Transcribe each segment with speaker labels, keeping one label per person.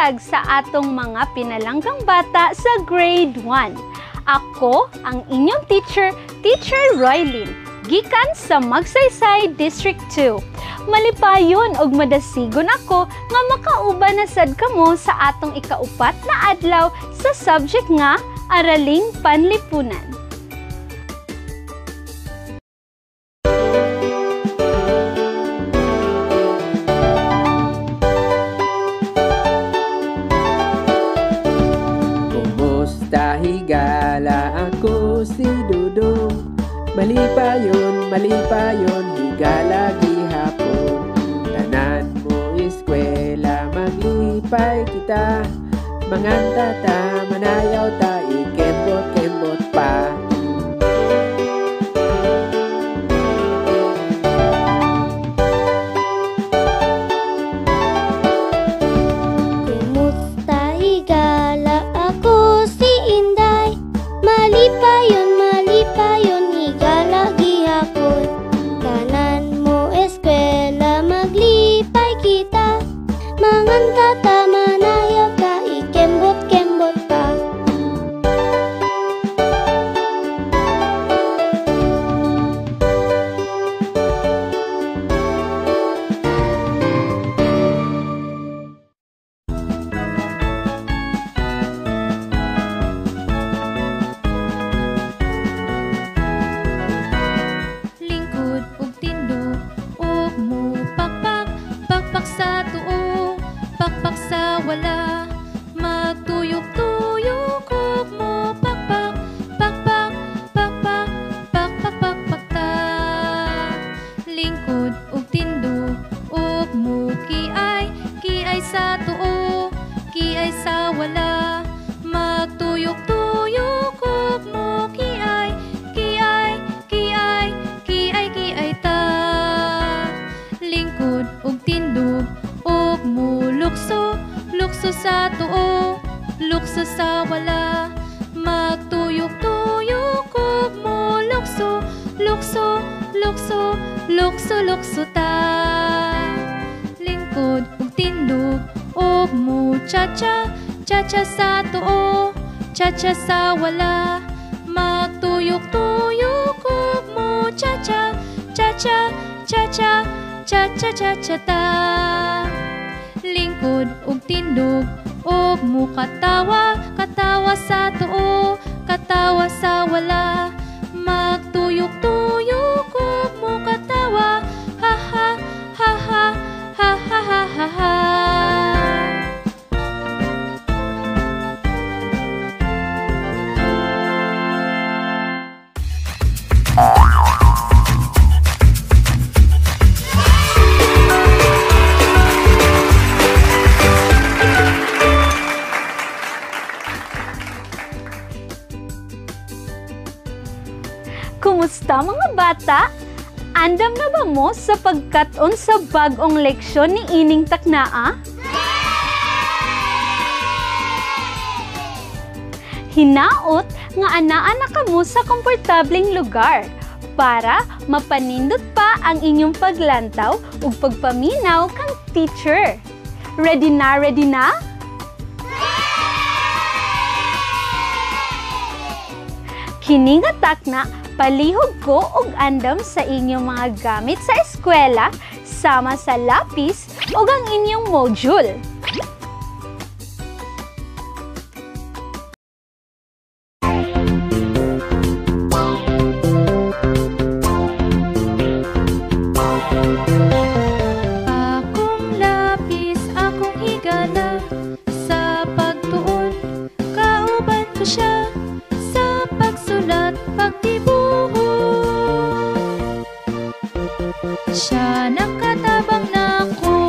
Speaker 1: buntag sa atong mga pinalanggang bata sa Grade 1. Ako ang inyong teacher, Teacher Roylin, gikan sa Magsaysay District 2. Malipayon og madasigon ako nga makauban na sad kamo sa atong ikaupat na adlaw sa subject nga Araling Panlipunan.
Speaker 2: Kumusta higala, ako si Dudong. Malipayon, malipayon, higala gihapon. Tanan mo eskwela, maglipay kita. Manganta ta, manayaw ta, ikembot-kembot pa.
Speaker 3: Kumusta higala, ako si Inday. Malipayon, malipayon, higala gihapon. Tanan mo eskwela, maglipay kita. Manganta ta, manayaw ta, ikembot-kembot pa.
Speaker 4: Lingkod ug tindog ug mupakpak, pakpak sa tuo, pakpak sa wala. Magtuyok-tuyok ug mupakpak, pakpak, pakpak, pakpak, pakpak ta. Lingkod ug tindog ug mukiay, kiay sa tuo, kiay sa wala. Magtuyok-tuyok ug mukiay, kiay, kiay, kiay, kiay ta. Lingkod ug tindog ug mulukso, lukso sa tuo, lukso sa wala. Magtuyok-tuyok ug mulukso, lukso, lukso, lukso, lukso ta. Lingkod ug tindog ug muchacha, chacha sa tuo, chacha sa wala. Magtuyok-tuyok ug muchacha, chacha, chacha, chacha, chacha ta. Lingkod ug tindog ug mukatawa, katawa sa tuo, katawa sa wala. Magtuyok-tuyok ug mukatawa, ha ha ha ha ha ha ha ha ha.
Speaker 1: Kumusta mga bata? Andam na ba mo sa pagkat-on sa bag-ong leksyon ni ining taknaa? Hinaot nga anaa na kamo sa komportableng lugar para mapanindot pa ang inyong paglantaw ug pagpaminaw kang teacher. Ready na, ready na? Kini nga takna, palihog ko og andam sa inyong mga gamit sa eskwela sama sa lapis ug ang inyong module.
Speaker 4: Akong lapis, akong higala, sa pagtuon, kauban ko siya. Sa pagsulat, pagdibuho, siya nakatabang nako.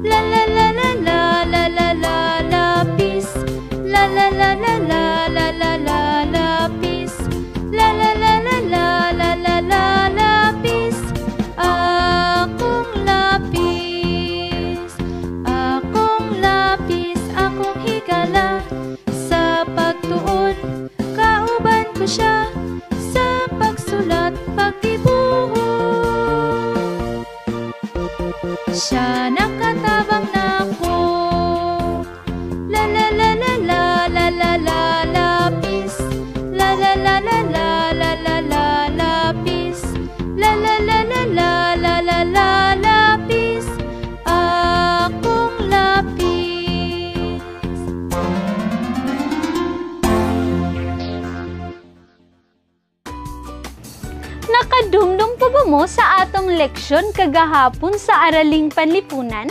Speaker 4: La la la la la la la la lapis. La la la la la la la la lapis. La la la la la la la la lapis. Akong lapis, akong lapis, akong higala. Sa pagtuon, kauban ko siya. Sa pagsulat, pagdibuho, siya nakatabang nako.
Speaker 1: mo sa atong leksyon kagahapon sa Araling Panlipunan?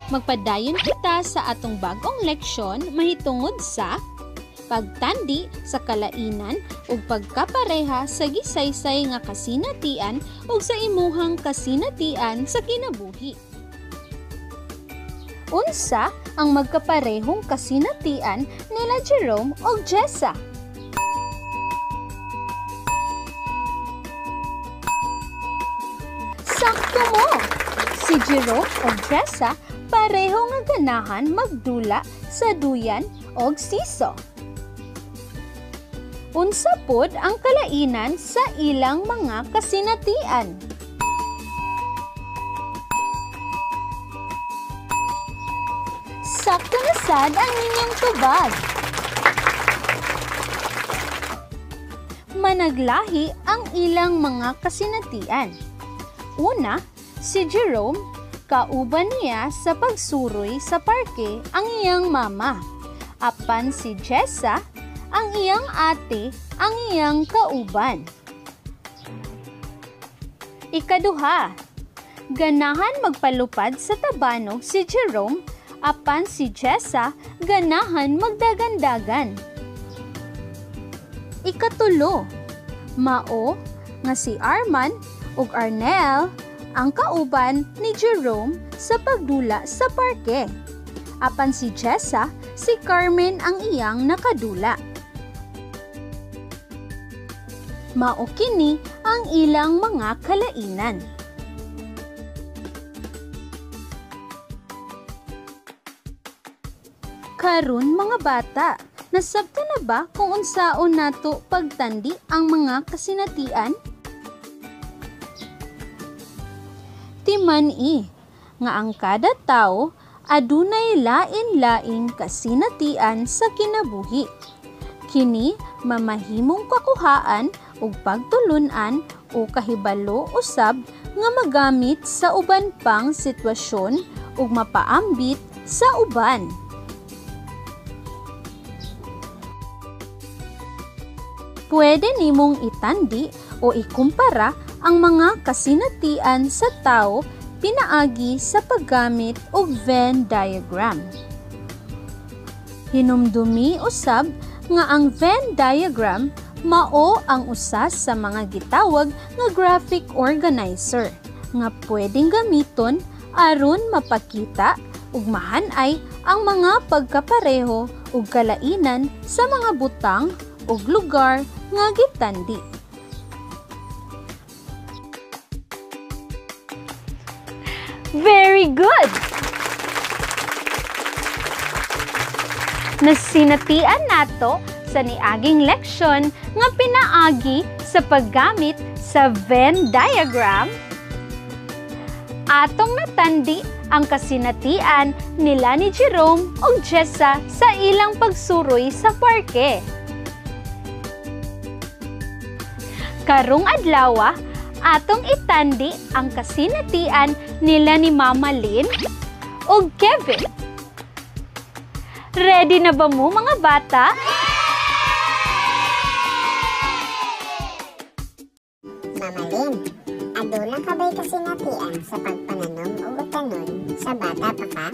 Speaker 1: Magpadayon kita sa atong bagong leksyon mahitungod sa pagtandi sa kalainan ug pagkapareha sa gisaysay nga kasinatian ug sa imuhang kasinatian sa kinabuhi. Unsa ang magkaparehong kasinatian nila Jerome ug Jessa? Sakto mo! Si Jerome ug Jessa pareho nga ganahan magdula sa duyan og siso. Unsa pod ang kalainan sa ilang mga kasinatian? Sakto na sad ang inyong tubag. Managlahi ang ilang mga kasinatian. Una, si Jerome, kauban niya sa pagsuroy sa parke ang iyang mama. Apan si Jessa, ang iyang ate, ang iyang kauban. Ikaduha, ganahan magpalupad sa tabanog si Jerome, apan si Jessa ganahan magdagandagan. Ikatulo, mao nga si Arman ug Arnel ang kauban ni Jerome sa pagdula sa parke. Apan si Jessa, si Carmen ang iyang nakadula. Mao kini ang ilang mga kalainan. Karon mga bata, nasabtan na ba kung unsaon nato pagtandi ang mga kasinatian? Timan-i nga ang kada tao adunay lain-laing kasinatian sa kinabuhi. Kini mamahimong kakuhaan ug pagtulun-an o kahibalo usab nga magamit sa uban pang sitwasyon ug mapaambit sa uban. Pwede nimong itandi o ikumpara ang mga kasinatian sa tao pinaagi sa paggamit og Venn diagram. Hinumdumi usab nga ang Venn diagram mao ang usa sa mga gitawag nga graphic organizer nga pwedeng gamiton aron mapakita ug mahan-ay ang mga pagkapareho ug kalainan sa mga butang ug lugar nga gitandi. Very good! Nasinatian nato sa niaging leksyon nga pinaagi sa paggamit sa Venn diagram. Atong natandi ang kasinatian nila ni Jerome ug Jessa sa ilang pagsuroy sa parke. Karong adlaw, atong itandi ang kasinatian nila ni Mama Lynn ug Kevin. Ready na ba mo mga bata?
Speaker 5: Mama Lynn, aduna ka ba'y kasinatian sa pagpananom ug utanon sa bata pa ka?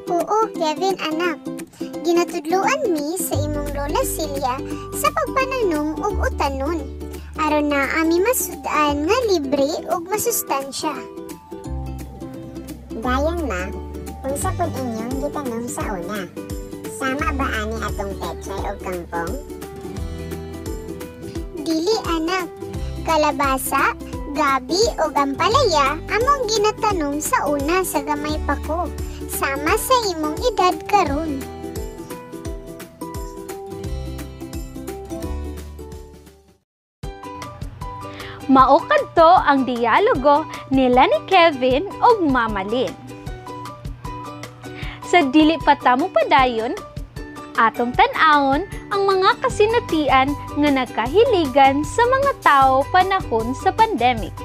Speaker 3: Oo, Kevin anak. Ginatudloan mi sa imong Lola Celia sa pagpananom ug utanon. Aron na ami masud-an nga libre ug masustansya.
Speaker 5: Dayon ma, unsa pud inyong gitanom sa una? Sama ba ani atong pechay ug kangkong?
Speaker 3: Dili anak, kalabasa, gabi ug ampalaya among ginatanom sa una sa gamay pa ko, sama sa imong edad karon.
Speaker 1: Mao kadto ang dialogo nila ni Kevin ug Mama Lynn. Sa dili pa ta mo padayon, atong tan-awon ang mga kasinatian nga nakahiligan sa mga tao panahon sa pandemic.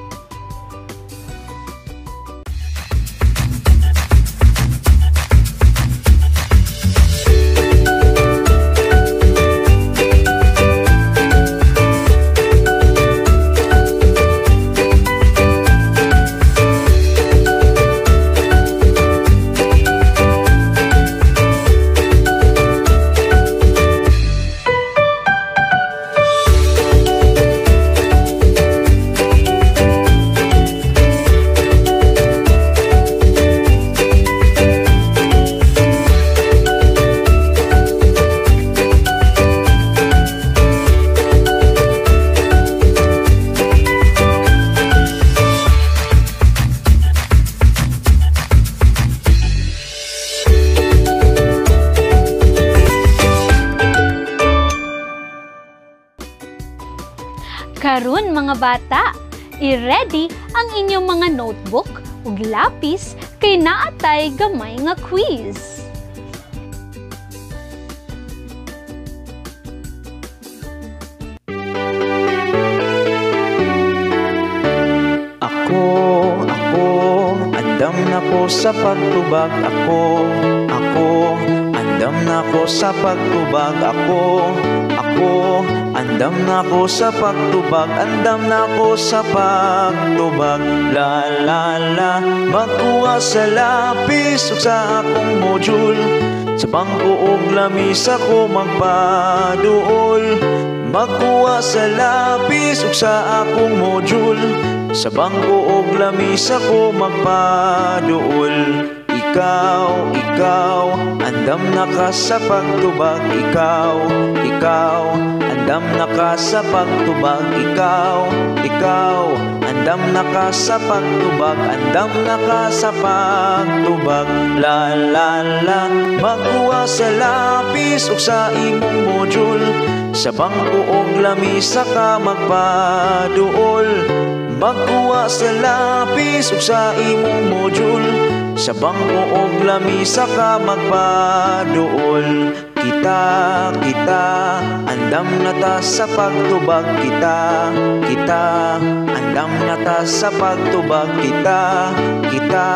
Speaker 1: Karon mga bata, i-ready ang inyong mga notebook ug lapis kay naatay gamay nga quiz.
Speaker 6: Ako, ako, andam na ko sa pagtubag. Ako, ako, andam na ko sa pagtubag. Ako, ako, andam na ko sa pagtubag. Andam na ko sa pagtubag. La la la, magkuha sa lapis ug sa akong module. Sa bangko ug lamisa ko magpaduol. Magkuha sa lapis ug sa akong module. Sa bangko ug lamisa ko magpaduol. Ikaw, ikaw, andam na ka sa pagtubag. Ikaw, ikaw, andam na ka sa pagtubag. Ikaw, ikaw, andam na ka sa pagtubag. Andam na ka sa pagtubag. La la la, magkuha sa lapis ug sa imong module. Sa bangko ug lamisa ka magpaduol. Magkuha sa lapis ug sa imong module. Sa bangko ug lamisa ka magpaduol. Kita, kita, andam na ta sa pagtubag. Kita, kita, andam na ta sa pagtubag. Kita, kita,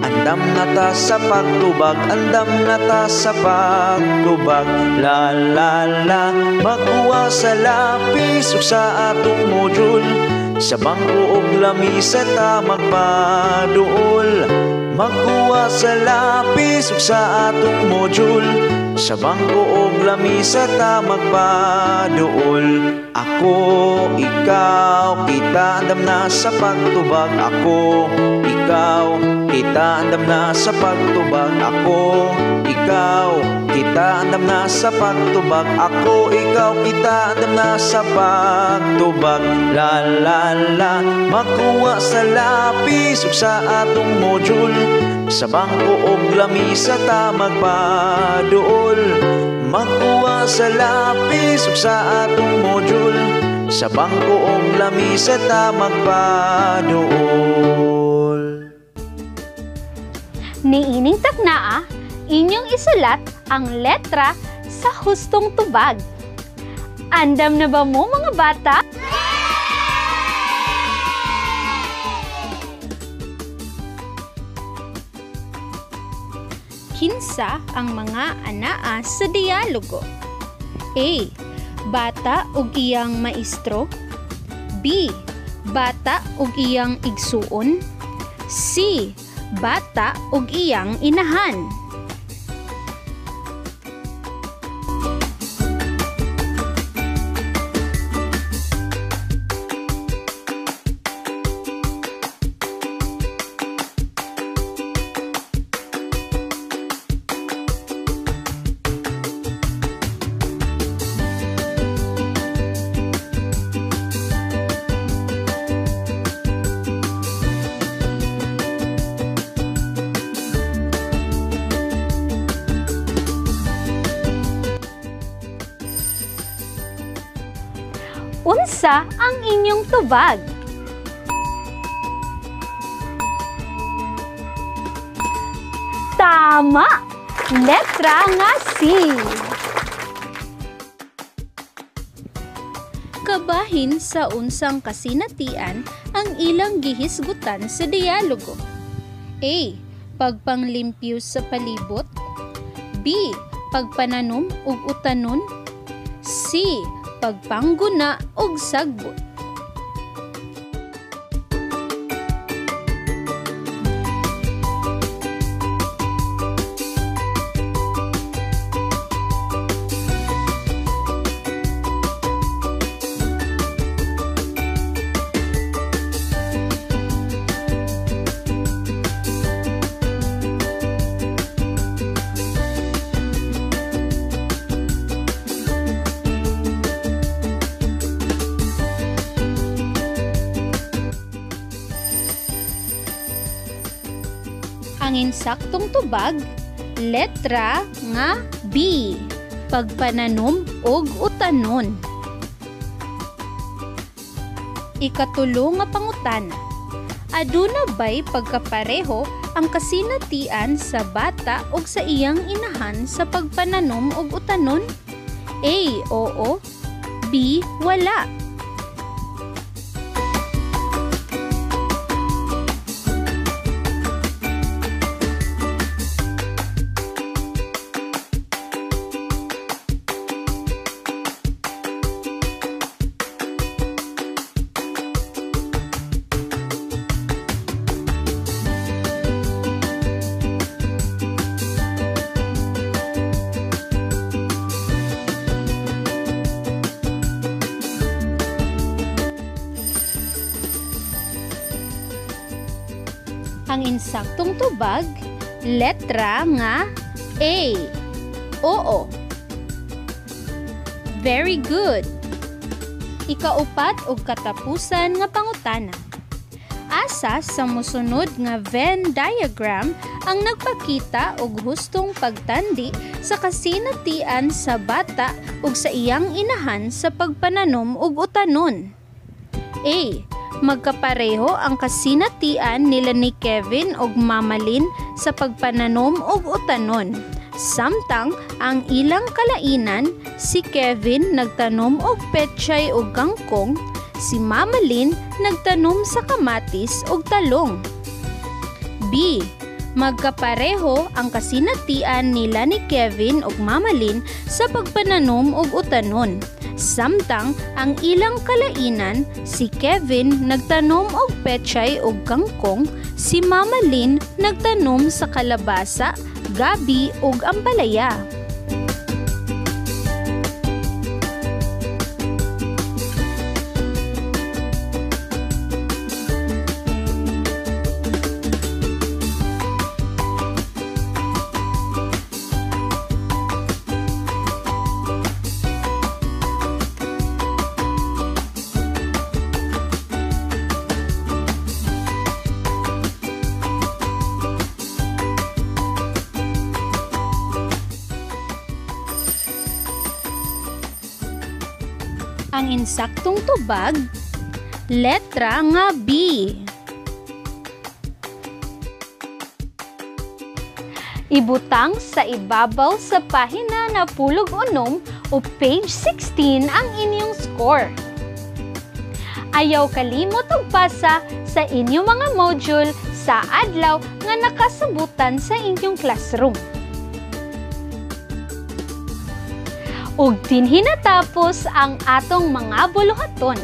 Speaker 6: andam na ta sa pagtubag. Andam na ta sa pagtubag. La la la, magkuha sa lapis ug sa atong module. Sa bangko ug lamisa ta magpaduol. Magkuha sa lapis ug sa atong module. Sa bangko ug lamisa ta magpaduol. Ako, ikaw, kita andam na sa pagtubag. Ako, ikaw, kita andam na sa pagtubag. Ako, ikaw, kita andam na sa pagtubag. Ako, ikaw, kita andam na sa pagtubag. La la la, magkuha sa lapis ug sa atong module. Sa bangko ug lamisa ta magpaduol. Magkuha sa lapis ug sa atong module. Sa bangko ug lamisa ta magpaduol.
Speaker 1: Niining taknaa, inyong isulat ang letra sa hustong tubag. Andam na ba mo mga bata? Kinsa ang mga anaa sa dialogo? A. Bata ug iyang maestro. B. Bata ug iyang igsuon. C. Bata ug iyang inahan. Unsa ang inyong tubag? Tama! Letra nga C. Kabahin sa unsang kasinatian ang ilang gihisgutan sa dialogo. A. Pagpanglimpyo sa palibot. B. Pagpananom ug utanon. C. Pagpangguna og sagbot. Ang insaktong tubag, letra nga B, pagpananom og utanon. Ikatulo nga pangutana. Aduna bay pagkapareho ang kasinatian sa bata ug sa iyang inahan sa pagpananom og utanon? A. Oo. B. Wala. Ang insaktong tubag, letra nga A. Oo. Very good. Ikaupat og katapusan nga pangutana. Asa sa mosunod nga Venn diagram ang nagpakita og hustong pagtandi sa kasinatian sa bata ug sa iyang inahan sa pagpananom og utanon? A. Magkapareho ang kasinatian nila ni Kevin og Mama Lynn sa pagpananom og utanon. Samtang ang ilang kalainan, si Kevin nagtanom og pechay og kangkong, si Mama Lynn nagtanom sa kamatis og talong. B. Magkapareho ang kasinatian nila ni Kevin og Mama Lynn sa pagpananom og utanon. Samtang ang ilang kalainan, si Kevin nagtanom og pechay og kangkong, si Mama Lynn nagtanom sa kalabasa, gabi og ampalaya. Ang insaktong tubag, letra nga B. Ibutang sa ibabaw sa pahina na 16 o page 16 ang inyong score. Ayaw kalimot og pasa sa inyong mga module sa adlaw nga nakasabutan sa inyong classroom. Ug dinhi natapos ang atong mga buluhaton.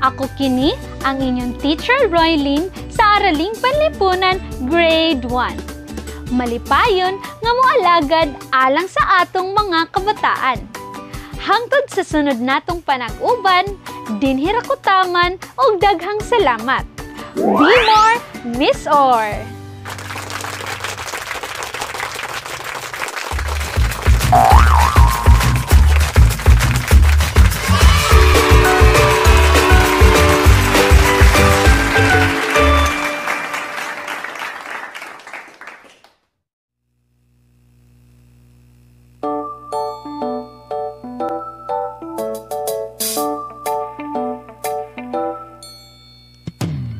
Speaker 1: Ako kini ang inyong teacher Roylene sa Araling Panlipunan Grade 1. Malipayon nga moalagad alang sa atong mga kabataan. Hangtod sa sunod natong panag-uban, dinhi ra ko taman og daghang salamat. Be more, Miss Or!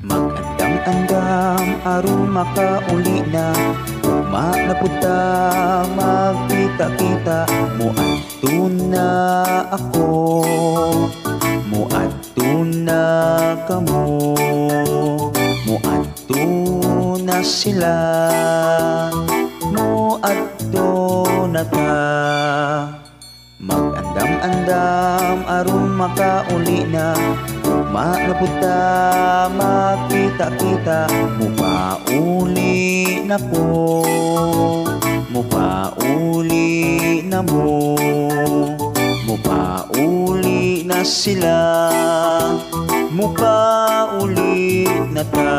Speaker 6: Mag-andam-andam aron makauli na, ugma na pud ta magkita-kita. Moadto na ako, moadto na kamo, moadto na sila, moadto na ta. Mag-andam-andam aron makauli na, ugma na pud ta magkita-kita. Mupauli na ko, mupauli na mo, mupauli na sila, mupauli na ta.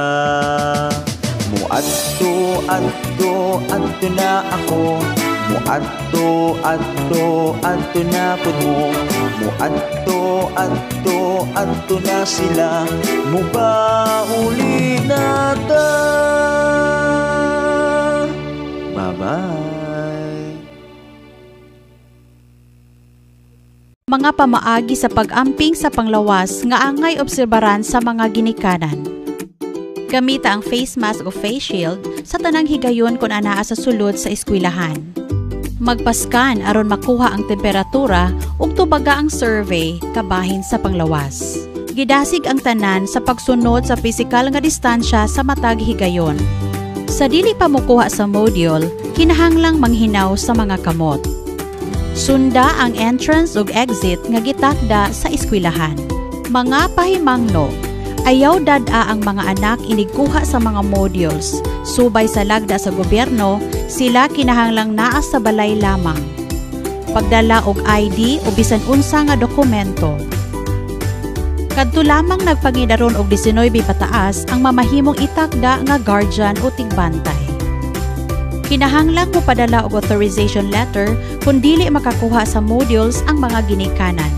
Speaker 6: Muadto, adto, adto na ako, muadto, adto, adto na pud mo, muadto, adto, adto na sila, mupauli na ta. Bye-bye.
Speaker 7: Mga pamaagi sa pag-amping sa panglawas nga angay obserbaran sa mga ginikanan. Gamita ang face mask o face shield sa tanang higayon kung anaa sa sulod sa eskwelahan. Magpaskan aron makuha ang temperatura ug tubaga ang survey kabahin sa panglawas. Gidasig ang tanan sa pagsunod sa pisikal nga distansya sa matag higayon. Sa dili pa mokuha sa module, kinahanglang manghinaw sa mga kamot. Sunda ang entrance ug exit nga gitakda sa eskwelahan. Mga pahimangno, ayaw dad-a ang mga anak inigkuha sa mga modules. Subay sa lagda sa gobyerno, sila kinahanglang naa sa balay lamang. Pagdala og ID o bisan unsa nga dokumento. Kadto lamang nagpangidaron og 19 pataas ang mamahimong itakda nga guardian o tigbantay. Kinahanglang mopadala og authorization letter kung dili makakuha sa modules ang mga ginikanan.